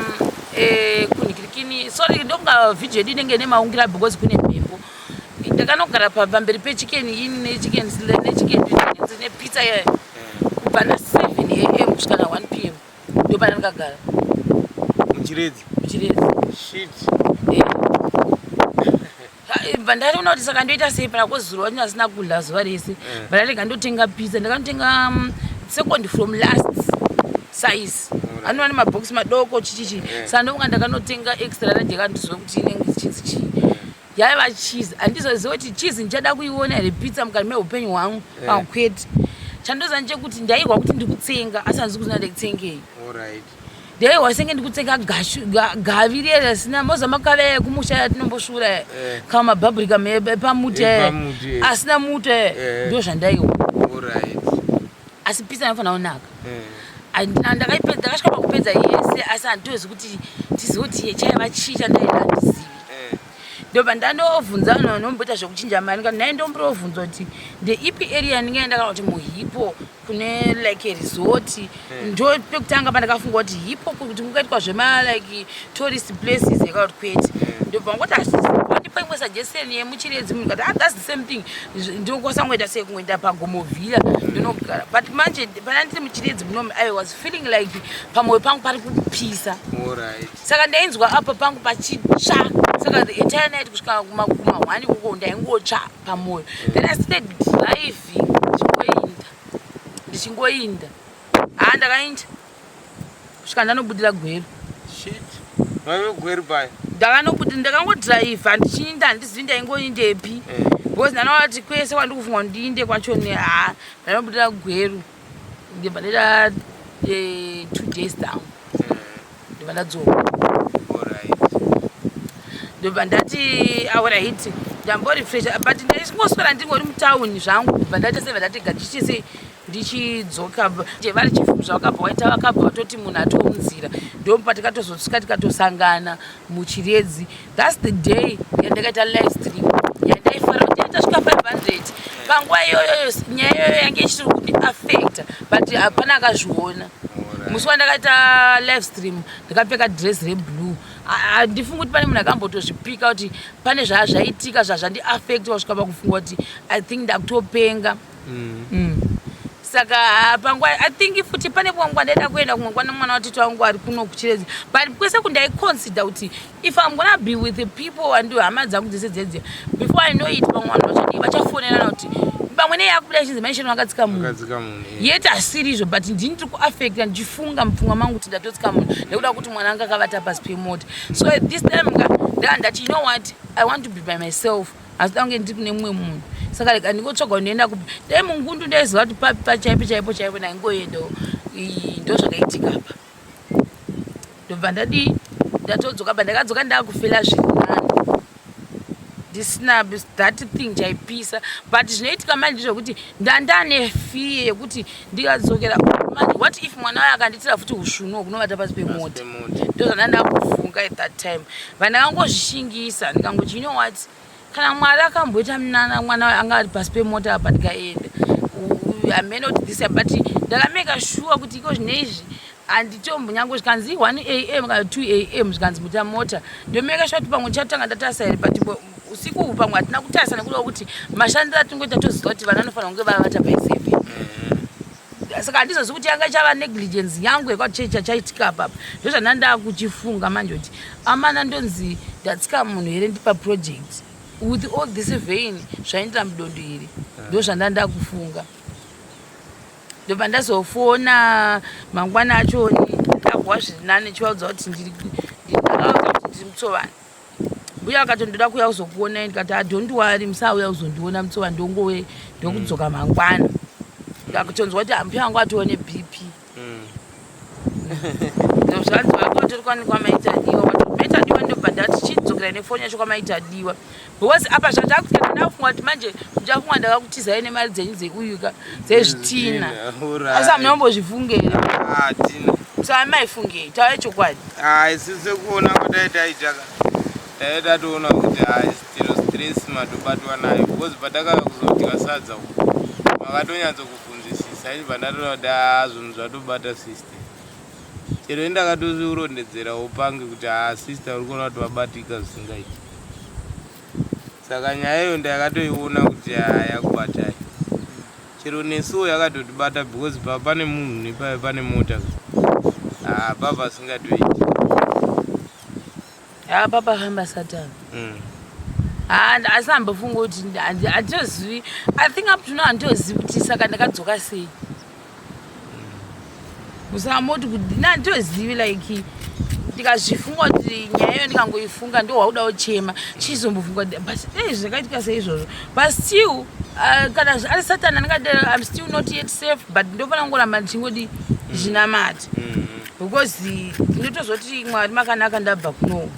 kunhikirikini, sorry, ndokunga vhidhiyo yedu inenge ine maungira because kune mhepo. Ndakanogara pamberi peChicken Inn nechicken nechicken nepizza iyayo kubva na7 am kusvika na1 pm. Ndopana ndakagara. MuChiredzi? MuChiredzi. Shit. Bva ndariona kuti saka ndoita sei pana kozuro wacho asina kudya zuva rese. Bva ndarega ndotenga pizza. Ndakanotenga second from last size, anova nemabhokisi madoko chichichi. Saka ndofunga ndakanotenga extra large, yakandiziva kuti inenge chinzi chii, yaiva cheese. Handizoziva kuti cheese ndichada kuiona here pizza mukati meupenyu hwangu. Pakwete. Chandoziva ndechekuti ndaihwa kuti ndikutsenga, asi handisi kuziva ndikutsengei. Ndaihwa senge ndikutsenga gavi riya risina moza makave ekumusha yatinombosvuura kana mabhabhurika epamuti asina muto, ndo zvandaihwa. Asi pizza inofanira kunaka. Ndakasvika pakupedza yese, asi handitozi kuti tizive kuti chaiva chii chandaida, handizivi. Ndobva ndandobvunza vanhu vanomboita zvekuchinja mari kana nhai, ndomborovhunza kuti ndeipi area ndingaenda, kana kuti muHippo kune like resort. Ndo pekutanga pandakafunga kuti Hippo kuti kungaitwa zvema like tourist places, kana kuti kwete. Ndobva ngoti wandipa imwe suggestion yemuChiredzi. Munhu kati, "Ah, that's the same thing." Ndokwasangoita sei kungoenda paGomo Villa ndinogara. But manje pana ndiri muChiredzi munomu, I was feeling like pamwoyo pangu pari kupisa. Saka ndainzwa apa pangu pachitsva. Saka the entire night kusvika kuma 1 ikoko ndaingotsva pamwoyo. Then I started driving, ndichingoinda, ndichingoinda. Ha, ndakainda kusvika ndanobudira Gweru. Shit, maive Gweru paya? Ndakanobudira, ndakangodhiraivha ndichiinda, handizivi ndaingoindepi, because ndanoona kuti kwese kwandikufunga kuti ndiinde kwachoni. Ha, ndanobudira Gweru, ndibva ndaita 2 days down, ndibva ndadzoka. Ndobva ndati, alright, ndamborefresha, but ndaingoswera ndingori mutauni zvangu. Ndibva ndaita sebva ndatega ndichise ndichidzoka nje. Vari chifumu zvavakabva waita, vakabva vatoti munhu atomunzira. Ndopa tikatozosvika, tikatosangana muChiredzi. That's the day yandakaita live stream yandaifara kuti tasvika 500. Panguva iyoyo nyaya iyoyo yange ichiri kundiaffecta, but hapana akazviona. Musi wandakaita live stream ndakapfeka dress reblue. Handifungi kuti pane munhu akambotozvipika kuti pane zvaa zvaitika zvazvandiaffecta kusvika pakufunga kuti I think ndakutopenga. Saka panguva, I think futi pane kumwe kwandaida kuenda, kumwe kwana mwana watete wangu ari kuno kuChiredzi, but kwese kundaiconsider kuti if I'm gonna be with the people and hama dzangu dzese dzedze, before I know it pamwe vanhu vachadii, vachafonerana kuti pamwe nei yakubuda ichinzi maisheni vakatsika munhu. Akatsika munhu. Yet asiri izvo, but ndini ndiri kuaffecta ndichifunga mupfungwa mangu kuti ndatotsika munhu nekuda kuti mwana anga akavata pasi pemota. So at this time nga ndaa ndati, you know what, I want to be by myself, asi da kunge ndiri kune mumwe munhu. Saka rega ndingotsvaga kundoenda kupi. Dai mungundu ndaiziva kuti papi pachaipo chaipo chaipo ndaingoendawo. Ndo zvakaitika apa. Ndobva ndadii, ndatodzoka pa ndakadzoka ndakufeela zviri nani, ndisina that thing chaipisa. But zvinoitika manje ndezvekuti ndandane fear yekuti ndikadzokera manje, what if mwana wayo akandiitira futi usvuno hwekunovata pasi pemota? Ndo zvandanda kufunga at that time. Vandakangozvishingisa, ndikangoti, you know what, kana Mwari akamboita munana, mwana wayo anga ari pasi pemota apa, ndikaenda hamene kuti this. But ndakameka sure kuti iko zvineizvi handitombonyange zvikanzi 1 a.m. kana 2 a.m. zvikanzi muta mota, ndomeka sure kuti pamwe ndichatanga ndatarisa here. But usiku uhu pamwe hatina kutarisa nekuda kwekuti mashandiro atingoita toziva kuti vana vanofanira kunge vavata by 7. Saka handizozivi kuti yanga ichava negligence yangu yekuti chii chachaitika apapa. Ndozvanda ndakuchifunga manje kuti amana, ndonzi ndatsika munhu here ndipa project with all this vein zvaindira mudondo iri? Ndo zvanda ndakufunga. Ndobva ndazofona mangwana acho ndagwa zviri nani, chivaudza kuti ndakaudza kuti ndiri muTsovani. Mbuya akati, "Ndoda kuuya kuzokuonai." Ndikati, "Ah, don't worry, musauya kuzondiona muTsovani, ndongowe ndokudzoka mangwana." Ndakutonzwa kuti ambuya vangu atione BP. Zvanzi vakotori kwamaitadiwa, maitadiwa. Ndobva ndati chidzokera nefoni yacho kwamaitadiwa, because apa zvandakuita ndakufunga kuti manje muchafunga ndakakutizai nemari dzenyu dzekuyuka dzezvitina. Asi hamuna kumbozvifunga here? Hatina. Saka maifungei? Taurai chokwadi. Isu sekuona kwadai taita ka, dai tatoona kuti hai, still stress matobatwa nayo, because patakauya kuzodya sadza uku makatonyatsokubvunzisisa. Ichibva ndatoona kuti haa, zvinhu zvatobata sister. Chero indakatozvirondedzerawo pange kuti haa, sister uri kuona kuti vabatika zvisingaiti. Saka nyaya iyo ndakatoiona kuti haa, yakubatai. Chero nesuwo yakatotibata, because pa pane munhu nepave pane mota, haa, papa asingatoiti. Ha, papa famba Satani. Ha, asi hambofunga kuti handitozivi. I think up to now handitozivi kuti saka ndakadzoka sei. Musamoti kuti handitozivi, like Ndikazvifunga kuti nyaya iyo ndikangoifunga ndo wakuda kuchema, chizombofunga kuti, but ei, zvakaitika seizvozvo. But still kana ari Satani andingadero, I'm still not yet safe, but ndofanira kungoramba ndichingodi zvinamata, because ndinotozoti Mwari makanaka, ndabva kuno.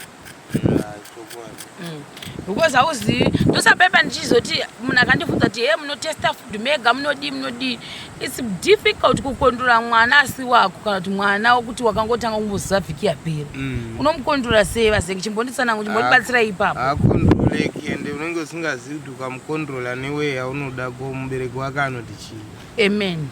Chokwadi. Because hauzivi, ndosapaipa ndichizoti munhu akandibvunza kuti, "He, munotesta food mega, munodii, munodii?" It's difficult kukondora mwana asi wako, kana kuti mwana wokuti wakangotanga kumboziva vhiki yapera. Unomukondora sei, vazengi? Chimbonditsanangu, chimbondibatsirai ipapo. Haakondroleki, ende unenge usingazivi kuti ukamukondrola neway yaunoda ko, mubereki wake anoti chii? Amen.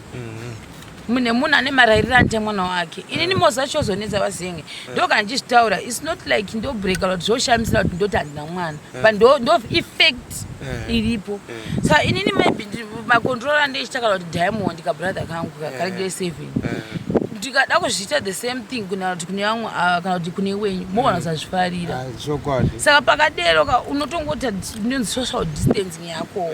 Mune munhu ane marayiriro anoita mwana wake. Inini moza chozonetsa, vazenge, ndo kana ndichizvitaura, it's not like ndobreka kuti zvoshamisira kuti ndoti handina mwana, but ndo effect iripo. Saka inini maybe makontrol andichita, kana kuti Diamond, kabrother kangu kari grade 7, ndikada kuzviita the same thing kuna kuti kune vamwe, ah, kana kuti kune wenyu, mogona kusazvifarira. Ah, chokwadi. Saka pakadero ka unotongota inonzi social distancing yako.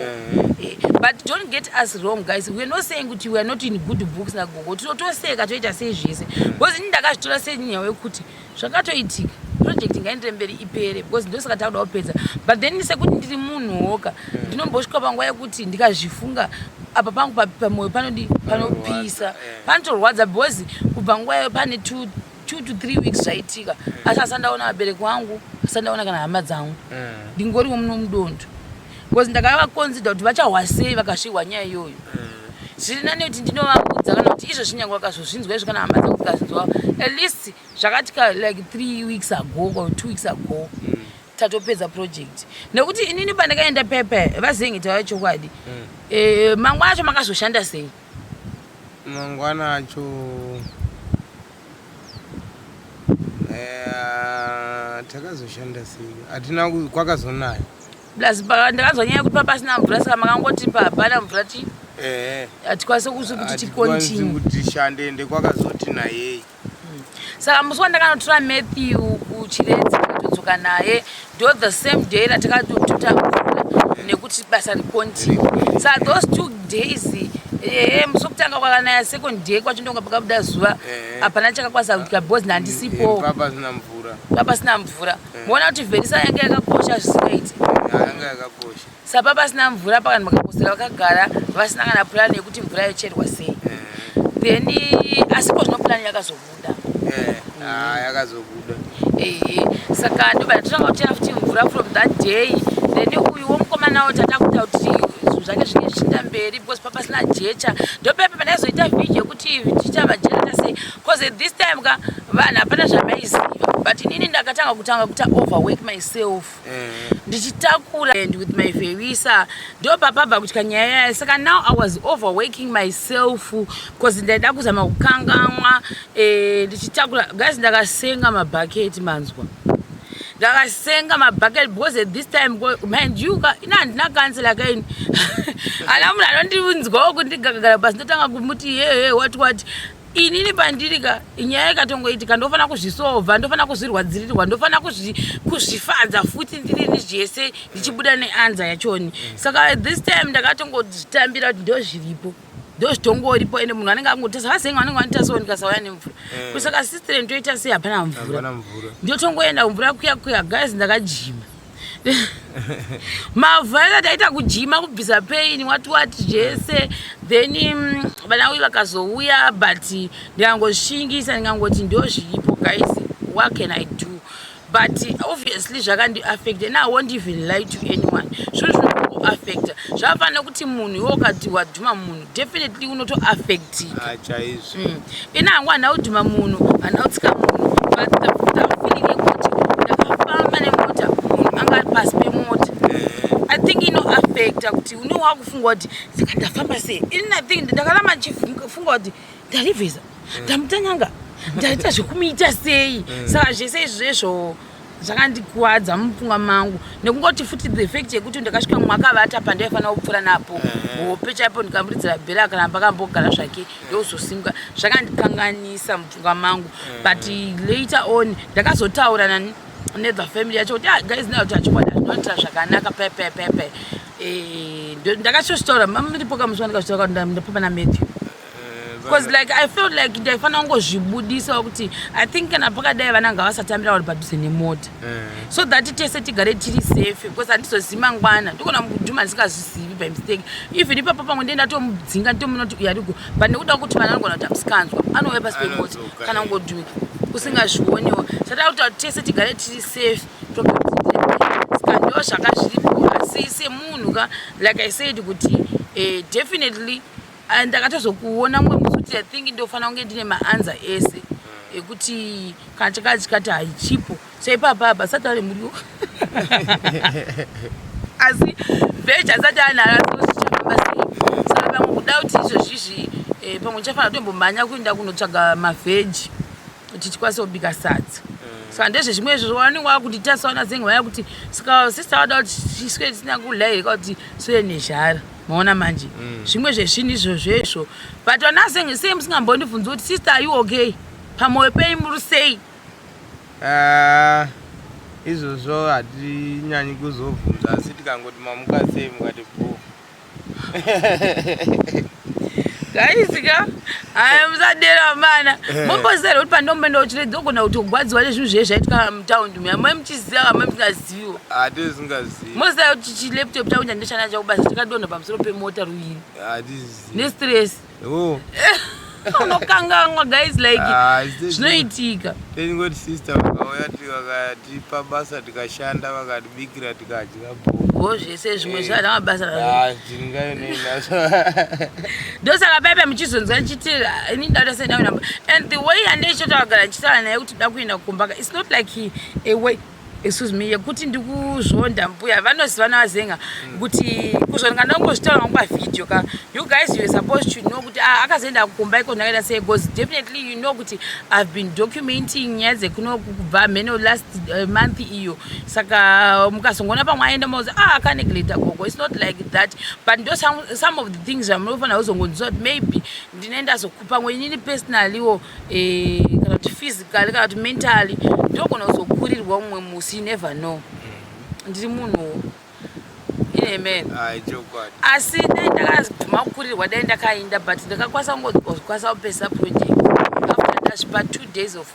But don't get us wrong, guys, we are not saying kuti we are not in good books nagogo. Tinotoseka, toita sei zvese, because ini ndakazvitora senyaya yekuti zvakatoitika, project ngaendere mberi ipere, because ndosaka takuda kupedza. But then sekuti ndiri munhu woka, ndinombosvika panguva yekuti ndikazvifunga apa pangu pamwoyo panodi panopisa, panotorwadza, because kubva nguva iyoyo pane 2 to 3 weeks zvaitika, asi asandaona vabereki vangu, asandaona kana hama dzangu. Ndingoriwo muno mudondo, because ndakavaconsider kuti vachahwa sei vakasvirwa nyaya iyoyo. Zviri nani kuti ndinovaudza, kana kuti izvo zvinyange vakazozvinzwa izvo, kana hama dzangu dzikazvinzwa, at least zvakatika like 3 weeks ago or 2 weeks ago, tatopedza project. Nekuti inini pandakaenda pepe, vazenge tava chokwadi. Mangwana acho makazoshanda sei? Mangwana acho takazoshanda sei? Hatina kwakazonaya. Plus ndakanzwa nyaya yekuti papasina mvura, saka makangoti pahapana mvura ti hatikwanisi kuti Hatikwanisi ticontinue. Kuti tishande, ende kwakazoti nayei. Saka musi wandakanotora Matthew kuChiredzi, ndikatodzoka naye, ndo the same day ratakatotuta mvura nekuti basa ricontinue. Saka those 2 days, ehe, musi wekutanga kwakanaya, second day kwacho ndonga pakabuda zuva. Hapana chakakwanisa kuitika because handisipo. Papasina mvura. Papasina mvura. Moona kuti vherisa yanga yakakosha zvisingaiti. Yanga yakakosha. Saka papasina mvura, pakanhu vakakosera, vakagara vasina kana purani yekuti mvura yocherwa sei. Then asipo zvino purani yakazobuda. Ah, yakazobuda. Ehe, saka ndobva ndatotanga kuchera futi mvura from that day. Then uyu womukomanawo tatakuita kuti zvinhu zvake zvinge zvichienda mberi, because papasina jecha. Ndopepe pandaizoita vhidhiyo yekuti tichiita majecha sei, because at this time ka vanhu hapana zvamaiziva, but inini ndakatanga kutanga kuita overwork myself, ndichitakura and with my verisa. Ndo papabva kutya nyaya yaya. Saka now I was overworking myself because ndaida kuzama kukangamwa, ndichitakura. Guys, ndakasenga mabhaketi, manzwa? Ndakasenga mabhaketi because at this time, mind you ka, ina handina kansela kaini, ana munhu anondinzwawo kundigagagara pasi, ndotanga kumuti, "Hehe, what what?" Inini pandiri ka, nyaya ikatongoitika, ndofanira kuzvisolva, ndofanira kuzvirwadzirirwa, ndofanira kuzvifadza futi ndirini zvese, ndichibuda neanza yachoni. Saka this time ndakatongozvitambira kuti ndo zviripo, ndo zvitongoripo, ende munhu anenge angotasa, vazenga vanenge vanitasawo, ndikasauya nemvura. Kusaka sister, ndoita sei? Hapana mvura. Hapana mvura. Ndotongoenda kumvura kuya kuya. Guys, ndakajima mavhu asati aita kujima, kubvisa pain, what what, zvese. Then vana uyu vakazouya, but ndikangozvishingisa, ndikangoti ndo zviripo. Guys, what can I do? But obviously zvakandiaffecta, and I won't even lie to anyone, zvinhu zvinongoaffecta. Zvakafanira kuti munhu iwe ukati wadhuma munhu, definitely unotoaffectika. Ah, chaizvo. Ini hangu handina kudhuma munhu, handina kutsika munhu, but the feeling yekuti ndakafamba nemota, munhu anga ari pasi pemota, I think inoaffecta kuti une wakufunga kuti, "Saka ndafamba sei?" Ini I think ndakaramba ndichifunga kuti ndarivhesa, ndamutanyanga, ndaita zvekumuita sei. Saka zvese izvezvo zvakandikuwadza mupfungwa mangu, nekungoti futi the fact yekuti ndakasvika mwakavata pandaifanira kupfuura napo, hope chaipo, ndikamuridzira bhera, akaramba akambogara zvake, ndozosimuka, zvakandikanganisa mupfungwa mangu. But later on ndakazotaura nani nethe family yacho kuti, "Ah, guys, now tachokwadi hazvinoitira zvakanaka pepepepe." Ndakachosvitaura mamuripo kamusi wandikazvitaura kuti ndapapa naMatthew. Because like I felt like ndaifanira kungozvibudisawo kuti I think kana pakadai vana ngavasatambira vari padhuze nemota, so that tese tigare tiri safe, because handizozivi mangwana ndikona mudhuma ndisingazvizivi by mistake. Even ipapo pamwe ndiye ndatomudzinga, nditomuona kuti uyu ariko, but nekuda kuti vana vanogona kuti amusikanzwa, anouya pasi pemota. Anodzoka, Kana kungodhumika usingazvioniwo. Saka kuti tese tigare tiri safe. Saka ndo zvanga zviripo. Asi semunhu ka, like I said kuti definitely ndakatozokuona mumwe musi kuti I think ndofanira kunge ndine maanswer ese ekuti kana chakati chikati haichipo. So ipapa apa asati ane muriwo, asi veg asati anaro, asi zvichafamba sei? Saka pamwe kuda kuti izvozvizvi pamwe ndichafanira kutombomhanya kuenda kunotsvaga mavheji kuti tikwanise kubika sadza. Saka ndezvezvimwe izvozvo vanenge vakuti tasaona zenguva yakuti saka sister vada kuti tiswe tisina kulairika kuti siwe nezhara. Maona manje, zvimwe zvezvinhu izvozvo izvo. But vana senge sei musingambondibvunzi kuti, "Sister, are you okay? Pamwoyo penyu muri sei?" Ah, izvozvo hatinyanyi kuzobvunza, asi tikangoti, "Mamuka sei?" mukati, "Bo." Guys ka, aya musadera mana. Momboziva here kuti pandomboenda kuchiredzi ogona kuti kugwadziwa nezvinhu zvee zvaitika mutaundi muya? Mai muchiziva kamai musingaziviwo? Hatisingazivi. Moziva kuti chilaptop changu chandishanda chakubasa chakadonha pamusoro pemota ruviri? Hatizivi. Nestress. Oh. Unokanganwa, guys, like Ah, zvinoitika. Tingoti sister vakauya, vakatipa basa, tikashanda, vakatibikira, tikadya, bo. Bo, zvese zvimwe zvana mabasa. Ah, tingainei nazvo? Ndosaka paipa muchizonzwa ndichiti ini ndada senda and the way yandichitogara ndichitaura naye kuti da kuenda kumbaka, it's not like a way, excuse me, yekuti ndikuzvonda mbuya. Vanoziva navazenga kuti kuzvonga ndangozvitaura ngangu pavhidhiyo ka. You guys, you are supposed to know kuti, ah, akazoenda kukumba iko ndakaita sei, because definitely you know kuti I've been documenting nyaya dzekunoku kubva mheno last month iyo. Saka mukazongoona pamwe aenda, mozi, "Ah, akanegleta gogo." It's not like that, but ndo some of the things zvamunofanira kuzongonzwa kuti maybe ndinoenda pamwe inini personallywo, kana kuti physically, kana kuti mentally, ndogona kuzokurirwa mumwe musi. You never know, ndiri munhu amen. Ai, chokwadi. Asi dai ndakabvuma kukurirwa, dai ndakainda, but ndakakwanisa kungokwanisa kupesa project after ndasvipa 2 days of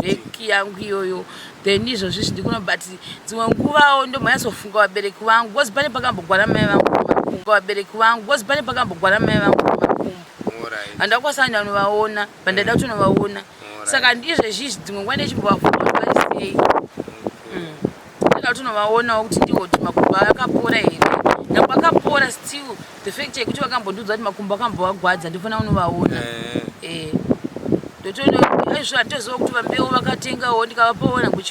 break yangu iyoyo. Then izvozvi zvindikuno, but dzimwe nguvawo ndomhanyatsofunga vabereki vangu, because pane pakambogwara mai vangu makumbo, vabereki vangu, because pane pakambogwara mai vangu makumbo, handakwanisa kuenda kunovaona, but ndaida kutonovaona. Saka ndizvezvizvi dzimwe nguva ndechimbovafunga kuti vari sei. Ndoda kutonovaonawo kuti ndiwo kuti makumbo akapora here. Nyangwe akapora, still the fact yekuti vakambondiudza kuti makumbo akambovagwadza, ndinofanira kunovaona. Ndotoaizvo handitoziva kuti vambeu vakatengawo, ndikavapawo nangu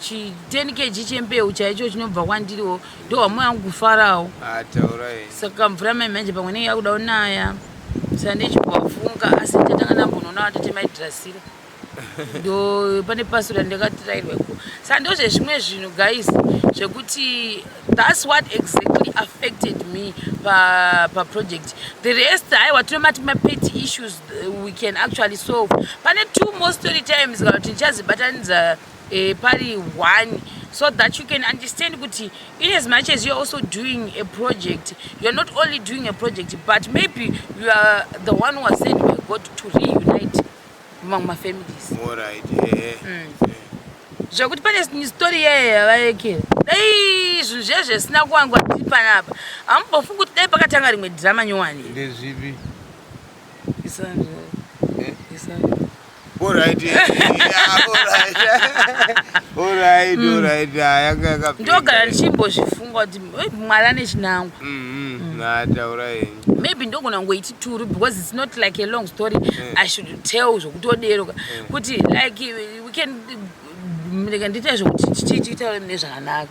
chi 10 kg chembeu chaicho chinobva kwandiriwo, ndohwamwe yangu kufarawo. Ah, taurai. Saka mvura mai manje pamwe inenge yakuda kunaya, saka ndichimbovafunga. Asi tatanga ndambonoona vatete maidhirasira, ndo pane pasura ndakatirairwa iko. Saka ndozvezvimwe zvinhu, guys, zvekuti that's what exactly affected me paproject. The rest, haiwa, tinomati mapetty issues we can actually solve. Pane two more story times kana kuti ndichazibatanidza pari one, so that you can understand kuti in as much as you're also doing a project, you're not only doing a project, but maybe you are the one who was sent by God to reunite mamwe mafamilies. Alright, eh. Zvekuti pane story yeye yavaekera, dai zvinhu zviye zvisina kuwangwa tiri panapa, hamumbofungi kuti dai pakatanga rimwe dhirama nyowani? Ndezvipi? Eh? Alright, yeah, alright. Alright. Ah, yanga yakapinda. Ndogara ndichimbozvifunga kuti, "Eh, Mwari ane chinangwa." Na taura henyu. Maybe ndogona kungoiti turu because it's not like a long story I should tell zvokutodero kuti like we can rega ndiite zvokuti tiitaure mune zvakanaka.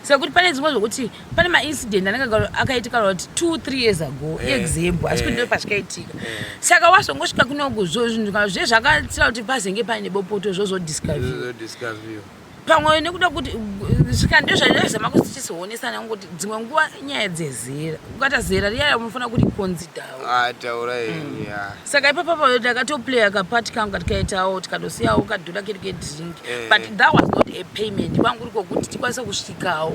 Sekuti pane dzimwe zvokuti pane maincident anenge akaitika kuti 2, 3 years ago, example, asi kuti ndo pazvikaitika. Saka wazongosvika kunoku, zvinhu zve zvakaitira kuti pazenge paine bopoto, zvozodiscover. Zvozodiscover. Pamwe nekuda kuti svika ndozvaizama kuti tichizoonesana kuti dzimwe nguva nyaya dzezera, ukata zera riya unofanira kuriconsiderawo. Ah, taura henyu, ya. Saka ipapo ndakatoplaya kapart kangu katikaitawo, tikatosiyawo kadhura kedu kedrink. But that was not a payment kwangu, kuri kwokuti tikwanise kusvikawo.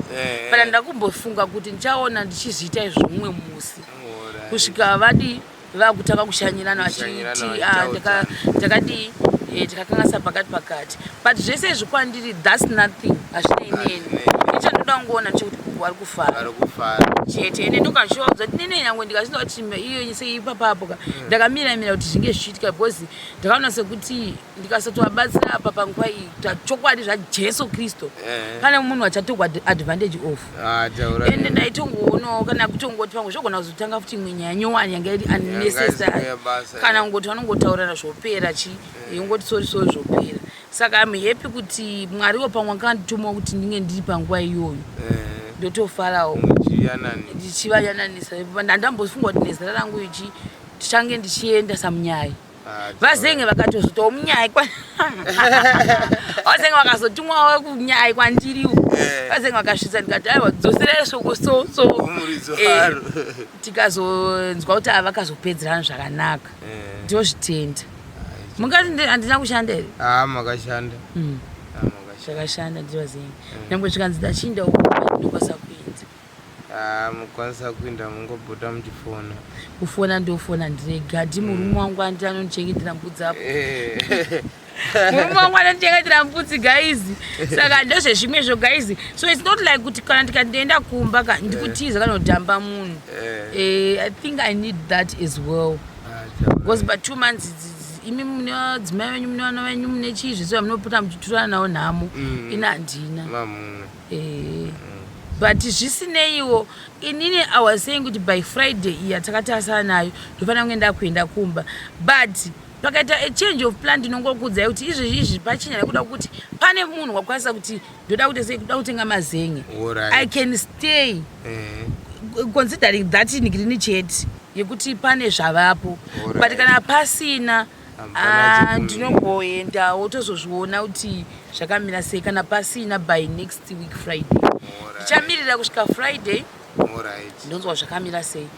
But ndakumbofunga kuti ndichaona ndichizviita izvo mumwe musi, kusvika vadi. Vakutanga kushanyirana Kushanyirana vachiti "Ah, vachitaudza. takadii takakanganisa pakati pakati." But zvese izvi kwandiri, that's nothing, hazvinei neni. Hazvinei. Ichandoda kungoona chekuti vari kufara Vari kufara. chete. Ende ndokazvivaudza kuti nene nyangwe ndikazvinzwa kuti iyo seipapapo ka, ndakamira mira kuti zvinge zvichiitika, because ndakaona sekuti ndikasatovabatsira apa panguva iyi, kuti chokwadi zvaJesu Kristu, pane munhu achatorwa advantage of. Ah, taura. Ende ndaitongoonawo kana kutongoti pamwe zvogona kuzotanga futi imwe nyaya nyowani yanga iri unnecessary. Yanga basa, Kana kungoti vanongotaurana zvopera, chi yongoti sorry, sorry, zvopera. Saka am happy kuti Mwariwo pamwe akanditumawo kuti ndinge ndiri panguva iyoyo. Ndotofarawo. Muchiyanani. Ndichivayananisa. Ndandambofunga kuti nezera rangu ichi tichange ndichienda samunyai. Ah, Vazenge vakatozotawo munyai, vazenge vakazotumwawo kunyai kwandiriwo. Vazenge vakasvitsa, ndikati, "Aiwa, dzoserai shoko." So so Umuridzo waro. Tikazonzwa kuti ava vakazopedzerana zvakanaka. Ndozvitenda. Mungati handina kushanda here? Ah, makashanda. Ah, makashanda. Zvakashanda, ndivazenge nyangwe zvikanzi ndachiinda uko, ndinokwanisa kuenda. Ah, mukwanisa kuinda, mungobhota muchifona. Kufona ndofona ndirega, ndi murume wangu andi anondichengetera mbudzi apo. Murume wangu anondichengetera mbudzi, guys. Saka ndozvezvimwezvo, guys. So it's not like kuti kana ndikandienda kumba ka ndikutiza kana kudhamba munhu. I think I need that as well. Ah, taura. Because pa 2 months imi mune vadzimai venyu, mune vana venyu, mune chii zvese vamunopota muchiturana nawo nhamo. Ina handina. Mamumwe. But zvisineiwo, inini I was saying kuti by Friday iyi yatakatarisana nayo ndofanira kunge ndakuenda kumba, but pakaita a change of plan, ndinongokuudzai kuti izvezvi izvi pachinja nekuda kuti pane munhu wakwanisa kuti ndoda kuti sei kuda kutenga mazenge. I can stay, considering that ngirini chete yekuti pane zvavapo. But kana pasina, Hapana ah, chekumira. Ndinongoendawo, tozozviona kuti zvakamira sei kana pasina by next week Friday. Ndichamirira kusvika Friday. Ndonzwa zvakamira sei,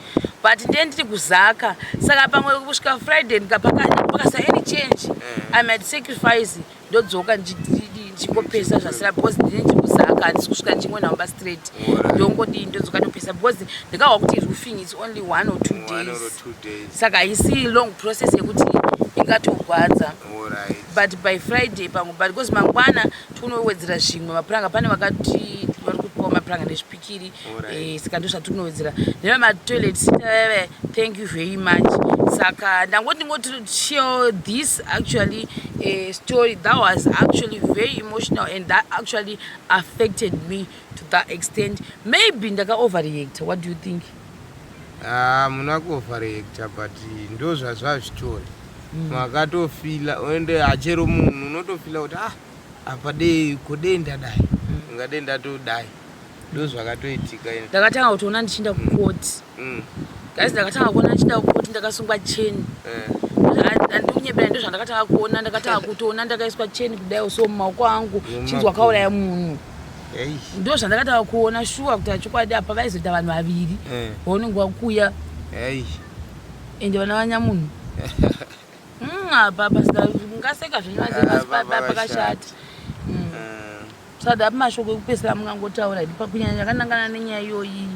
but ndiye ndiri kuzaka, saka pamwe kusvika Friday ndikapakasa any change, I might sacrifice, ndodzoka ndichingopesa zvasira, because ndine ndiri kuzaka, handisi kusvika ndichingonhamba straight. Ndongodii, ndodzoka ndopesa, because ndikahwa kuti roofing is only 1 or 2 One or days. 2 days. Saka haisi long process yekuti ingatogwadza. But by Friday pamwe, but because mangwana tikunowedzera zvimwe mapuranga, pane vakati vari kupiwa mapuranga nezvipikiri. Saka ndo zvatiri kunowedzera nevamatoilet sitave. Thank you very much. Saka ndangoti ndingoti share this actually story that was actually very emotional and that actually affected me to that extent. Maybe ndaka overreact. What do you think? Ah, muna kuoverreacta, but ndo zvazvazvitori. Makatofila, ende hachero munhu unotofila kuti, ah, apa dei kodei ndadai, ngadei ndatodai. Ndo zvakatoitika ine. Ndakatanga kutoona ndichinda kukoti. Guys, ndakatanga kuona ndichinda kukoti ndakasungwa cheni. Handikunyepera, ndo zvandakatanga kuona. Ndakatanga kutoona ndakaiswa cheni kudai so mumaoko angu, chinzi wakauraya munhu. Ei. Ndo zvandakatanga kuona shuwa kuti achokwadi apa vaizoita vanhu vaviri vaunenge wakuya. Ei. Ende vana vanyamunhu, apa pasina ngaseka zvenyu. Ah, Pakashata. Saka apo mashoko ekupedzisira mungangotaura hedu kunyanya yakanangana nenyaya iyoyi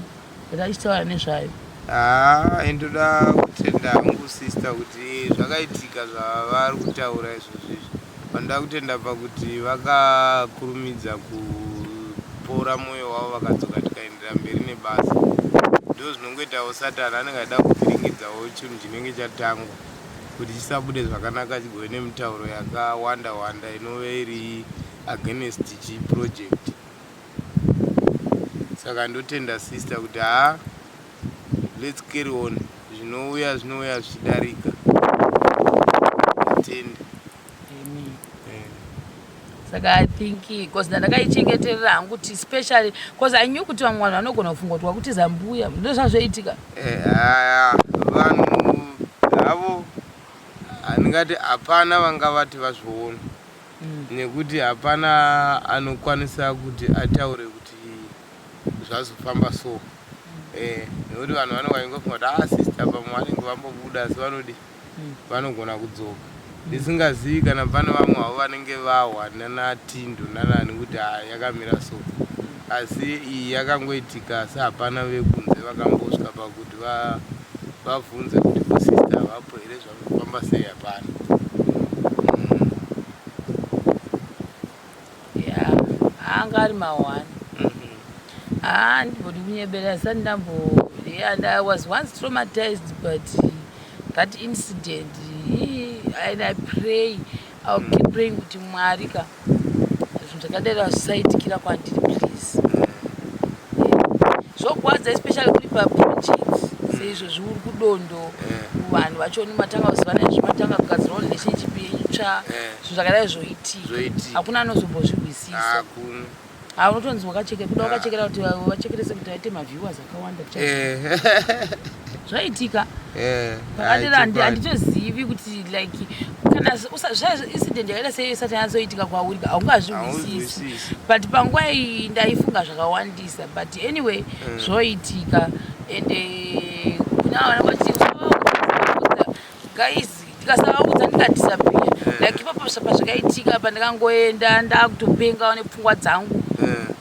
yatachitaura nezvayo? Ah, indoda kutenda hangu sister kuti zvakaitika zvavari kutaura izvozvo izvi. Vanoda kutenda pakuti vakakurumidza kupora mwoyo wavo, vakadzoka, tikaendera mberi nebasa. Ndo zvinongoitawo Satani, anenge achida kuvhiringidzawo chinhu chinenge chatangwa kuti chisabude zvakanaka, chigove nemitauro yakawanda wanda inove iri against chiproject. Saka ndotenda sister kuti haa, let's carry on, zvinouya zvinouya zvichidarika. Tenda. Amen. Saka I think because ndandakaichengeterera hangu kuti especially because I knew kuti vamwe vanhu vanogona kufunga kuti wakutiza mbuya, ndo zvazvoitika. Haya, vanhu havo handingati hapana vanga vati vazviona, nekuti hapana anokwanisa kuti ataure kuti zvazofamba so, nekuti vanhu vanenge vachingofunga kuti, ah, sister pamwe vanenge vambobuda, asi vanodi vanogona kudzoka. Ndisingazivi kana pane vamwe havo vanenge vahwa nanaTindo nanani kuti ha, yakamira so, asi iyi yakangoitika, asi hapana vekunze vakambosvika pakuti vabvunze kuti. varipo, sister vapo here, zvakufamba sei, hapana. Ya, anga ari ma1. Ah, ndimbodi kunyebera, sati ndambo, and I was once traumatized, but that incident, and I pray, I'll keep praying kuti Mwari ka, zvinhu zvakadai zvisaitikira kwandiri, please. Zvogwadza, especially kuri paproject seizvozvi, uri kudondo, vanhu vachoni matanga kuzivana izvi, matanga kugadzirawo relationship yenyu tsva, zvinhu zvakadai zvoitika. Zvoitika. Hakuna anozombozvihwisisa. Hakuna. Ha, unotonzi wakacheke kuda, wakachekera kuti vachekerese kuti vaite maviewers akawanda. Zvaitika pakadera. Handitozivi kuti like kana incident yakaita sei isati yanyatsoitika kwauri, haungazvihwisisi. Hauzwisisi. But panguva iyi ndaifunga zvakawandisa, but anyway, zvoitika. Ende kuna vana vati usavaudza, guys, ndikasavaudza ndikadisappear. Like ipapo pazvakaitika, pandakangoenda ndakutopengawo nepfungwa dzangu,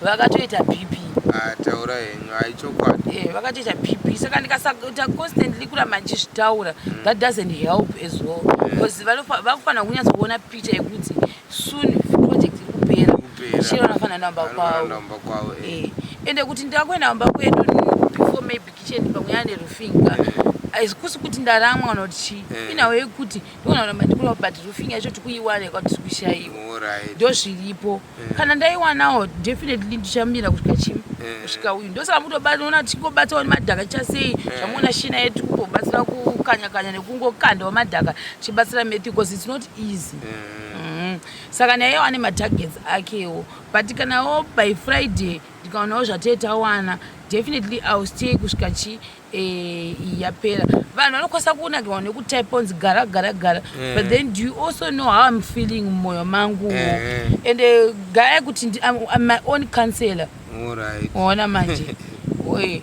vakatoita BP. Ah, taura henyu, haichokwadi. Vakatoita BP. Saka ndikasaita constantly kuramba ndichizvitaura, that doesn't help as well, because vakufanira kunyatsokuona picture yekuti soon project iri kupera. Kupera. Chero vanofanira namba kwavo. Namba kwavo. Ende kuti ndakuenda kumba kwedu before maybe kitchen pamwe yane roofing ka, haisi kuti ndaramwa kana kuti chii. Inhau yekuti ndogona kuramba ndikura, but roofing yacho tikuiwana kuti tikushayiwa. Ndo zviripo. Kana ndaiwanawo, definitely ndichamira kusvika chii, kusvika uyu. Ndosaka mutoona tichingobatawo nemadhaka chasei, zvamuona shina yedu kumbobatsira kukanya-kanya nekungokandawo madhaka tichibatsira Matthew, because it's not easy. Saka naiyewo ane matargets akewo, but kanawo by Friday ndikaonawo zvatee tawana, definitely I'll stay kusvika chi yapera. Vanhu vanokwanisa kunakirwa nekutype onzi gara gara gara, but then do you also know how I'm feeling mumwoyo manguwo? And gaya kuti I'm my own counselor. Waona manje? Oye,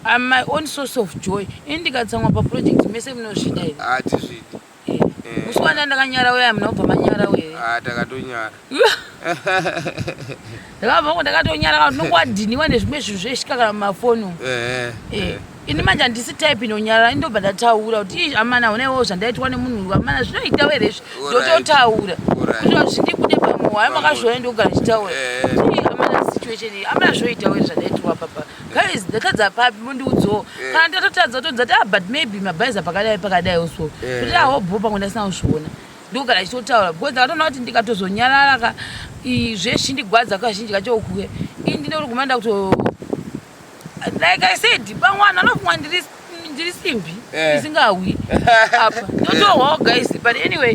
I'm my own source of joy. Ini ndikatsamwa paproject, mese munozvida here? Hatizvidi. Musi wanda ndakanyara uya, hamuna kubva manyara here? Ah, takatonyara. Ndakabva ndakatonyara kana ndinongoadhiniwa nezvimwe zvinhu zvesvika kana mumafoni umu. Ini manje handisi type inonyarara. Indobva ndataura kuti, "Ih, amana, honaiwo zvandaitwa nemunhu uyu, amana, zvinoita here izvi?" Ndototaura kuti zvindibude pamoyo. Hai, makazviona, ndogara ndichitaura. "Ih, amana, situation iyi, amana, zvoita here zvandaitirwa papa? Guys, ndatadza papi? Mundiudzowo." Kana ndatotadza, todza ti, "Ah, but maybe mabhaiza pakadai pakadai so." Kuti ahobho pamwe ndasina kuzviona. Ndogara ndichitotaura because ndakatoona kuti ndikatozonyarara ka, zvechindigwadza kazhinji kacho kuye ini ndinori kumanda kuto, like I said, pamwe vanhu vanofunga ndiri simbi isingawi apa ndotohwawo, guys. But anyway,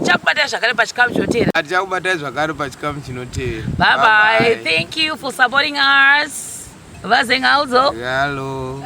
chakubatai zvakare pachikamu chinotevera. Tichakubatai zvakare pachikamu chinotevera. Bye bye. Thank you for supporting us. Vazengalzo. Hello.